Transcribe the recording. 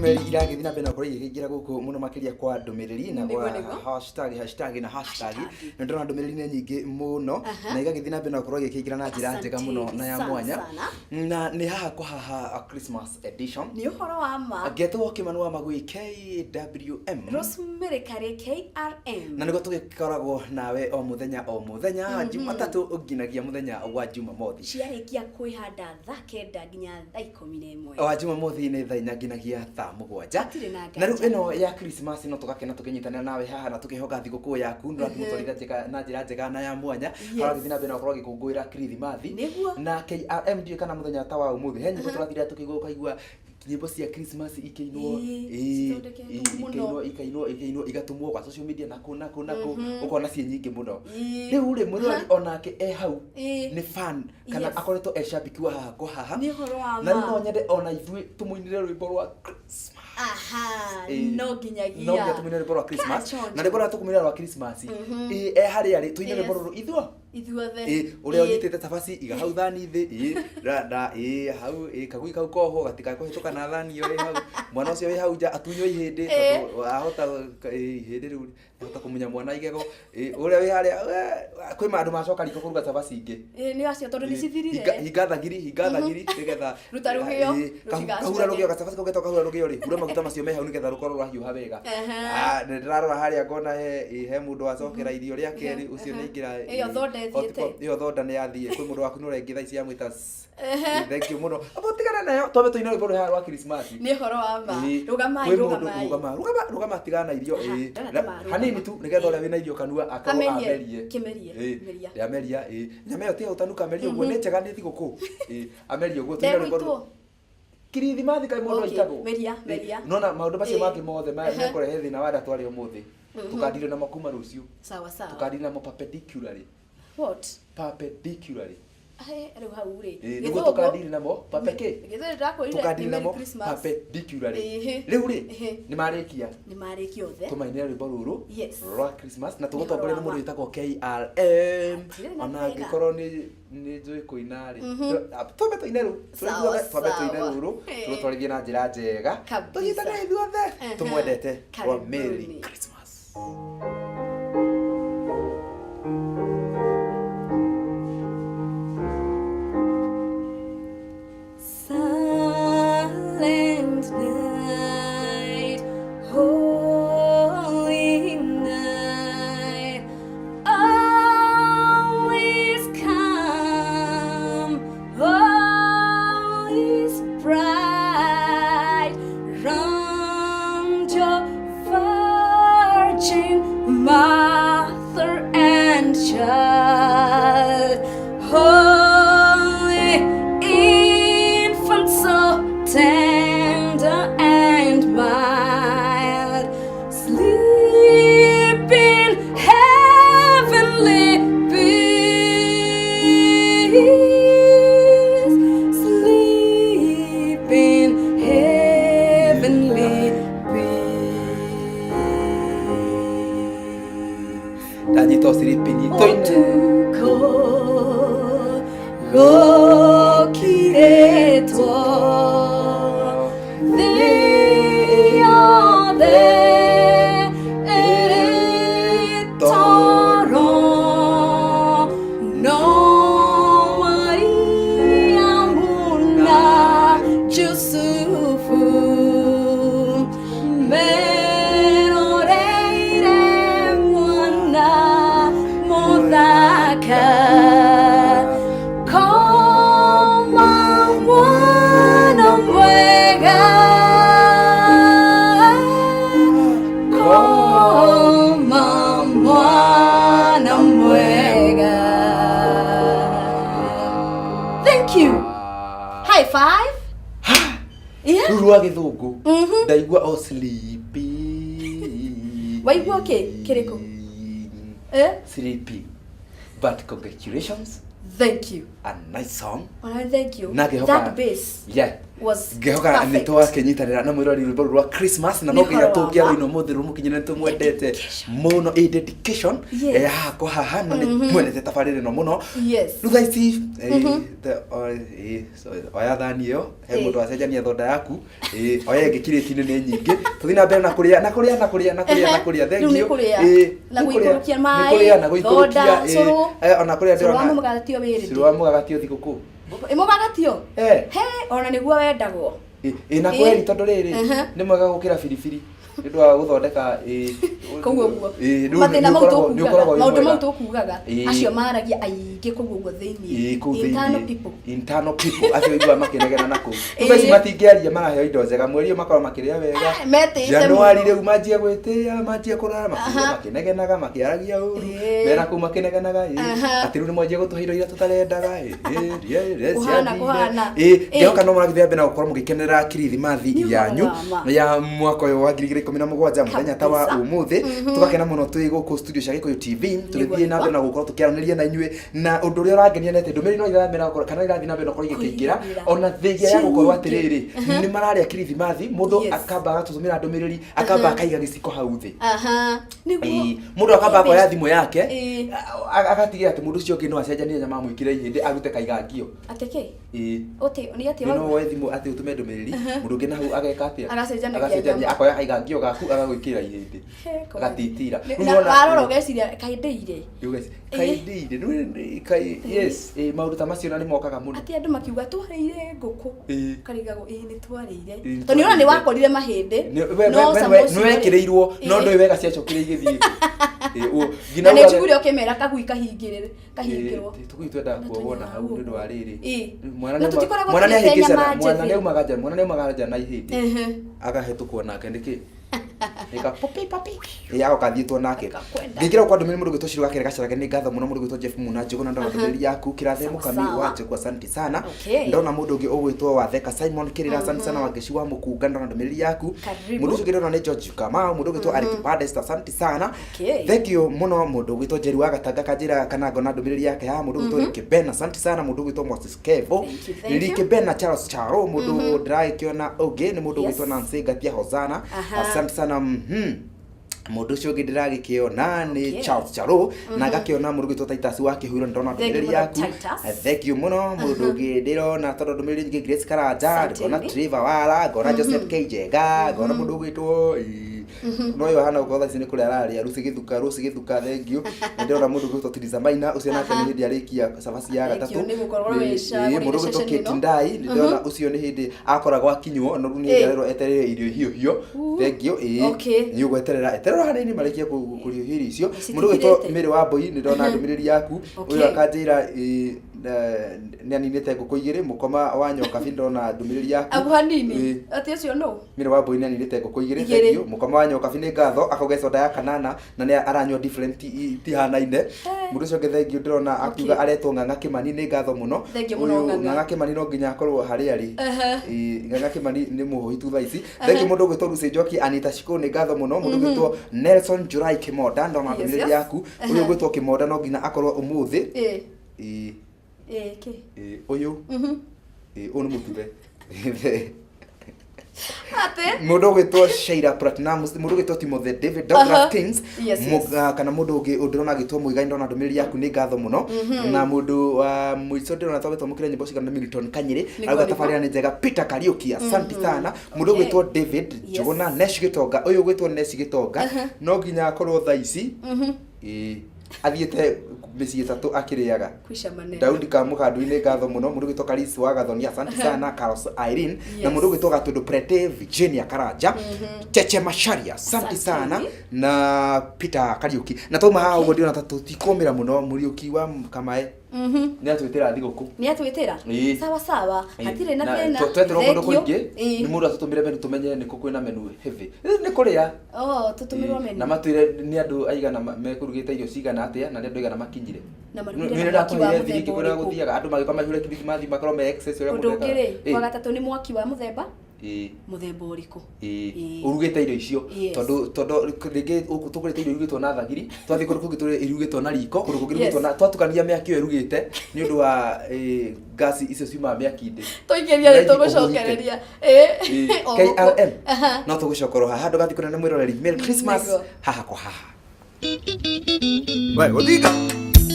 Ndũmĩrĩri iragĩthiĩ na mbere na gũkorwo igĩkĩingĩra gũkũ mũno makĩria kwa ndũmĩrĩri na Nĩguo, kwa nĩguo. hashtag, hashtag na hashtag. Hashtag. Na ndĩrona ndũmĩrĩri nĩ nyingĩ mũno na igagĩthiĩ na mbere na gũkorwo igĩkĩingĩra na njĩra njega mũno na ya Asanteni mwanya. sana. Na nĩ haha kwa haha a Christmas edition. Nĩ ũhoro wa ma. Ngetwo Kĩmanu wa Magui KWM. Rosemary Kare KRM. Na nĩguo tũgĩkoragwo nawe o mũthenya o mũthenya Jumatatũ nginagia mũthenya wa Jumamothi. Ciarĩkia kwĩhanda thaa 9 nginya thaa 11. Wa Jumamothi nĩ thaa 4 nginagia thaa 7. Hatirĩ na nganja. Na rĩu ĩno ya Christmas no tũgakena tũkĩnyitanĩra nawe haha na tũkĩhoka thigũkũ yaku nĩ ũratũmũtwarithia njega na njĩra njega na ya mwanya. Haragĩthiĩ na mbere na gũkorwo agĩkũngũĩra Kirithimathi. Nĩguo. Na KRM ndiũĩ kana mũthenya ta wa ũmũthĩ he nyĩmbo tũrathire tũkĩigua ũkaigua nyĩmbo cia Christmas ikĩinwo, Ĩĩ, cithondeketwo mũno. Ikainwo, ikainwo, ikainwo, igatũmwo gwa social media na kũ na kũ na kũ, ũkona ciĩ nyingĩ mũno. Rĩu rĩ, mwĩroreri onake e hau nĩ fan kana akoretwo e shabiki wa haha kwa haha. Nĩ ũhoro wa Na rĩu ma. no nyende ona ithuĩ tũmũinĩre rwĩmbo rwa Christmas. Aha, Ĩĩ. no nginyagia. No nginya tũmũinĩre rwĩmbo rwa Christmas. Kachonjo. Na rwĩmbo rũrĩa tũkũmũinĩra rwa Christmas, ĩĩ, e harĩa rĩ, tũine rwĩmbo rũrũ ithuo. Ithuothe. Ĩĩ, ũrĩa ũnyitĩte cabaci iga hau thani thĩ, ĩĩ, na ĩĩ, hau, ĩĩ, kagui kau kohwo gatikakũhĩtũka na thani ĩyo ĩ hau. Mwana ũcio wĩ hau nja atunywo ihĩndĩ tondũ ahota, ĩĩ, ihĩndĩ rĩu ahota kũmunya mwana igego. Ĩĩ, ũrĩa wĩ harĩa, kwĩ andũ macoka riko kũruga cabaci ingĩ. Ĩĩ, nĩ acio tondũ nĩ cithirire. Hinga thagiri, hinga thagiri nĩgetha Ruta rũgĩo, Ĩĩ, rũtigacũke. kahura rũgĩo, gacabaci kau getagwo kahura rũgĩo rĩ, hura maguta macio me hau nĩgetha rũkorwo rwahiũha wega. Ah, nĩ ndĩrarora harĩa ngona he mũndũ wacokera irio rĩa kerĩ, ũcio nĩ aingĩra, Ĩyo thonda ĩthiĩte. Ĩyo thonda nĩ yathiĩ. Kwĩ mũndũ waku nĩ ũrengĩ thaa ici yamwĩta thank you mũno. Amba ũtigane nayo, twambe tũine rwĩmbo rũrĩa rwa Christmas. Nĩ ũhoro wa ma. Ĩĩ. Rũgamai, Kwĩ mũndũ, rũgamai. rũgama, rũgama, rũgama, tigana na irio, Aha, ĩĩ. ndona Na- ta marũgama. Hanini tu nĩgetha ũrĩa wĩna irio kanua akorwo Amerie, amerie. kĩmerie, Ĩĩ, meria. Nĩameria, ĩĩ. Nyama ĩyo ti ya gũtanuka, amerie ũguo, nĩ njega nĩ thigũkũ. Ĩĩ, amerie ũguo, tũine rwĩmbo Ndegũitwo. Kirithimathi kaĩ mũndũ Okay, aitagwo. meria, Ĩĩ, meria. Nona maũndũ macio Ĩĩ. mangĩ mothe mekũrehe thĩna wa nda twarĩa ũmũthĩ. Tũkandire namo kuma rũciũ. Sawa sawa. Tũkandire namo perpendicularly. What? Perpendicularly. Ahe, rĩu hau rĩ. Ĩĩ, nĩguo Gĩthũngũ. tũkandire namo papeke. Gĩthũngũ ndĩrakwĩrire nĩ Tũkandire Merry namo Christmas. perpendicularly. Ĩhĩ. Rĩu rĩ, Ĩhĩ. nĩ marĩkia. Nĩ marĩkia othe. Tũmainĩre rwĩmbo rũrũ Yes. rwa Christmas na Nĩ ũhoro tũgũtongoria nĩ wa mũndũ ma. wĩtagwo KRM. Hatirĩ na Ona thĩna. angĩkorwo nĩ njũĩ kũina rĩ, twambe tũine rĩu. Sawa, Tũithuothe, twambe tũine sawa. rũrũ, Ĩĩ. tũrũtwarithie na njĩra njega. Kabisa. Tũnyitanĩre ithuothe. Aha. Tũmwendete rwa Merry Karibuni. Christmas. Silent night, holy night, all is calm, all is bright, round your virgin mother and child, holy infant, so tender and mild, sleep in heavenly peace, sleep in heavenly peace. Ndanyita sleeping tũine. Ũtukũ gũkirĩtwo thĩ yothe ĩrĩ toro, no Mariamu na Jusufu meroreire mwana mũthaka. Koma mwana mwega, koma mwana mwega. Thank you. High five. Yeah. Rũrũ rwa gĩthũngũ ndaigua o sleepy. Waigua kĩ? Kĩrĩkũ? Eh? Sleepy. But congratulations, Thank you. a nice song. Well, thank you. Na ngĩhoka That bass. Yeah. Was Ngĩhoka nĩ perfect. twakĩnyitanĩra na mwĩrori rwĩmbo rũrũ rwa Christmas, na no Nĩ nginya ũhoro wa tũngĩarũina ma. ũmũthĩ rũmũkinyĩre, nĩ tũmwendete Dedication. mũno. Ĩ dedication Yes. ya hakwa haha, na nĩ mwendete tabarĩra ĩno mũno. Yes. Rĩu thaa ici, so, oya thani ĩyo he mũndũ acenjania thonda yaku, oya ĩngĩ kirĩti-inĩ nĩ nyingĩ, tũthiĩ na mbere na kũrĩa na kũrĩa na kũrĩa na kũrĩa na kũrĩa. Rĩu nĩ Thank you. kũrĩa. Na Nĩ kũrĩa. gũikũrũkia Nĩ maĩ, kũrĩa na gũikũrũkia, thonda, cũrũ. Ona kũrĩa Cũrũ wa ndĩrona mũgagatio wĩ ready. Cũrũ wa mũgagatio thigũkũ. Ĩ mũgagatio? Eh. He, ona nĩguo wendagwo. Ĩ na kweri tondũ rĩrĩ nĩ mwega gũkĩra biribiri nĩ ũndũ wa gũthondeka Kũu ũguo. Rĩu Mathĩna nĩ mau ũkoragwo- nĩ tũkugaga, ũkoragwo wĩ maũndũ mau mwega. tũkugaga, acio maragia aingĩ kũu ũguo thĩinĩ. Kũu thĩinĩ. Internal people. Internal people acio iguaga makĩnegena na kũu. Rĩu thaa ici matingĩaria, maraheo indo njega, mweri ũyũ makorwo makĩrĩa wega. Ah, metĩte Januari mũno. rĩu manjie gwĩtĩa, manjie kũrara makĩigua makĩnegenaga makĩaragia ũru mena kũu makĩnegenaga, atĩ rĩu nĩ mwanjia gũtũhe indo iria tũtarendaga, Kũhana, ciathire. kũhana. Ngĩhoka no mũrathiĩ na mbere na gũkorwo mũgĩkenerera kirithimathi Nĩ ũhoro yanyu wa ma. ya mwaka ũyũ wa 2017, mũthenya ta wa ũmũthĩ. Tũgakena mũno twĩ gũkũ studio cia Gĩkũyũ TV tũgĩthiĩ na mbere na gũkorwo tũkĩaranĩria na inyuĩ, na ũndũ ũrĩa ũrangenia nĩ atĩ ndũmĩrĩri no iramera kana irathiĩ na mbere na gũkorwo igĩkĩingĩra Kũingĩra. ona thĩgia ya gũkorwo Ciĩ nyingĩ. atĩrĩrĩ, nĩ mararĩa kirithimathi, mũndũ akamba agatũtũmĩra ndũmĩrĩri, akamba akaiga gĩciko hau thĩ. Aha. Nĩguo. Mũndũ akamba akoya thimũ yake, agatigĩra atĩ mũndũ ũcio ũngĩ no acenjanie nyama, amwĩkĩre ihĩndĩ, arute kaigangio. Atĩ kĩ? Ũtĩ nĩ atĩ Nĩ no wauga? woe thimũ atĩ ũtũme ndũmĩrĩri, mũndũ ũngĩ na hau ageka atĩa? Agacenjanagia Agacenjania, nyama. akoya kaigangio gaku agagwĩkĩra ihĩndĩ, He, agatitira. Rĩu Na wona- warora ũgeciria kaĩndĩire. Kaindĩire yes, maũndũ ta macio na nĩ mokaga mũno. Atĩ andũ makiuga twarĩire ngũkũ. Karigagwo ĩ nĩ twarĩire. Ĩ, nĩ Tondũ nĩ ũrona nĩ twarĩire. wakorire mahĩndĩ. No cama ũcio Nĩ wekĩrĩirwo, no ndũĩ wega ciacokire igĩthiĩ nginya Na nĩ uga- njiguire ũkĩmera kagui kahingĩrĩre kahingĩrwo. Tũgui twendaga Na kuohwo na hau tũnyau. nĩ ũndũ wa rĩrĩ. Mwana Na nĩauma- tũtikoragwo mwana tũrĩte nĩahĩngĩcana, nyama mwana njĩthĩ. nĩaumaga nja na ihĩndĩ, agahĩtũkwo nake nĩkĩ Ĩka popi popi. Agoka athiĩtwo nake. Akakwenda. Ngĩingĩra kwa ndũmĩrĩri, mũndũ gwĩtwo Shiro gakere gacarage, nĩ ngatho mũno. Mũndũ gwĩtwo Jeff Muna Njũgũna, ndona ndũmĩrĩri yaku. Kĩrathe Sawa, Mũkami sawa. wa Njũgũ, asante sana. Ndona mũndũ ũngĩ ũgwĩtwo Watheka Simon Kĩrĩra, asante sana. Wangeci wa Mũkunga, ndona ndũmĩrĩri yaku. Karibu. Mũndũ ũcio ũngĩ ndona nĩ George Kamau, mũndũ ũgwĩtwo Eric Badest, asante sana. Thank you mũno. Mũndũ ũgwĩtwo Njeri wa Gatanga kanjĩra kana ngona ndũmĩrĩri yake haha. Mũndũ ũgwĩtwo Ricky Ben, asante sana. Mũndũ ũgwĩtwo Moses Kevo, Thank you, thank you. Ricky Ben na Charles Charo. Mũndũ ndĩragĩkĩona ũngĩ nĩ mũndũ ũgwĩtwo Nancy Ngatia Hosana, asante sana. Mũndũ ũcio ũngĩ ndĩragĩkĩona nĩ Charles Charo, na ngakĩona mũndũ ũgwĩtwo Titus wa Kĩhuiro, ndĩrona Thank you ndũmĩrĩri mũno, yaku. Titus. Thank you mũno. Mũndũ ũngĩ ndĩrona, tondũ ndũmĩrĩri nyingĩ, Grace Karanja, Asante. ndĩrona Trevor Wala, ngona Joseph K Njega, ngona mũndũ ũgwĩtwo no ũyũ hana gũkorwo thaa ici nĩ kũrĩa ararĩa Lucy Gĩthuka, Lucy Gĩthuka, thank you. Nĩ ndĩrona mũndũ ũgwĩtwo Tiriza Maina, ũcio nake nĩ hĩndĩ arĩkia cabaci ya Thank gatatũ. you, nĩ gũkorwo wĩ Mũndũ ũgwĩtwo ceceni Kate ĩno. Ndai, nĩ ndĩrona ũcio nĩ hĩndĩ akoragwo akinywo, no rĩu nĩ hĩndĩ arerwo eterere irio hiũhio. Thank you. Nĩ ũgweterera, eterera hanini marĩkie kũhiũhia irio icio. Mũndũ ũgwĩtwo Nĩcitigirĩte. Mary wa Mbui, nĩ ndona ndũmĩrĩri yaku. Ũyũ akanjĩra nĩ aninĩte ngũkũ igĩrĩ. Mũkoma wa Nyokabi, ndona ndũmĩrĩri yaku. Abu hanini. Atĩ ũcio nũ? Mary wa Mbui nĩ aninĩte ngũkũ igĩrĩ. Igĩrĩ. Thank you. Mũkoma wa Nyokabi, nĩ ngatho. Akauga soda ya kanana na nĩ aranyua different itihanaine. Mũndũ ũcio ũngĩ, thank you, ndĩrona akiuga aretwo Ng'ang'a Kĩmani, nĩ ngatho mũno. Thank you mũno, Ũyũ Ng'ang'a. Ng'ang'a Kĩmani no nginya akorwo harĩa arĩ. Ng'ang'a Kĩmani nĩ mũhũhitu thaa ici. Thank you. Mũndũ ũgwĩtwo Lucy Njoki, Anita Shiko, nĩ ngatho mũno. Mũndũ ũgwĩtwo Nelson Jurai Kĩmonda, ndona ndũmĩrĩri yaku. Ũyũ ũgwĩtwo Kĩmonda no nginya akorwo ũmũthĩ. Ĩ kĩ? Ũyũ ũyũ nĩ mũthure. Atĩ? Mũndũ ũgwĩtwo Sheila Platinum, mũndũ ũgwĩtwo Timothy David Douglas Kings, kana mũndũ ũngĩ ndĩrona agĩtwo Mũigai, ndona ndũmĩrĩri yaku, nĩ ngatho mũno. Na mũndũ wa mũico ndĩrona twagĩtwamũkĩra nyĩmbo cigana nĩ Milton Kanyĩrĩ, Nĩguo, auga nĩguo. tabarĩra nĩ njega. Peter Kariuki, asante sana. Mũndũ ũgwĩtwo David Njũgũna, Nesh Gĩtonga, ũyũ ũgwĩtwo Nesh Gĩtonga no nginya akorwo thaa ici athiĩte mĩciĩ ĩtatũ akĩrĩaga. Kwisha maneno. Daudi Kamũkandu, nĩ ngatho mũno. Mũndũ ũgwĩtwo Karisi wa Gathoni, asante sana. Carlos Irene na mũndũ ũgwĩtwo Gatundu Prete, Virginia Karanja, Cheche Macharia, asante Asante. sana, na Peter Kariuki. Na twauma haha ũguo, ndĩrona ta tũtikũmĩra mũno. Mũriũki wa Kamae nĩ atwĩtĩra thigũkũ. Nĩ atwĩtĩra? Sawa sawa. Hatirĩ na thĩna. Tweterwo kũndũ Thank you. kũingĩ nĩ mũndũ atũtũmĩre menu tũmenye nĩkũ kwĩna menu heavy nĩ kũrĩa. Oh, tũtũmĩrwo menu. Na matwĩre nĩ andũ aigana mekũrugĩte irio cigana atĩa, na nĩ andũ aigana makinyire. Na marugire na mwaki wa Nĩ mũthemba kũrĩa ũrĩkũ? gũthiaga andũ magĩũka maihũre kirithimathi makorwo me excess ũrĩa Ũndũ mũndũ ũngĩ rĩ, ekaga. wa gatatũ nĩ mwaki wa mũthemba. Mũthemba ũrĩkũ? Ĩĩ, ũrugĩte irio icio. Tondũ rĩngĩ gũkũ tũkũrĩte irio irugĩtwo na thagiri, twathiĩ kũndũ kũngĩ tũrĩe irugĩtwo na riko, kũndũ kũngĩ irugĩtwo na twatukania mĩaki ĩyo ĩrugĩte nĩ ũndũ wa ngasi icio ciumaga mĩaki-inĩ. Tũikĩria nĩ Raithi tũgũcokereria. Ĩĩ. O gũkũ. KRM. No tũgũcoka oro haha ndũgathiĩ kũnene, mwĩroreri. Merry Christmas. Haha kwa haha. We, Odinga.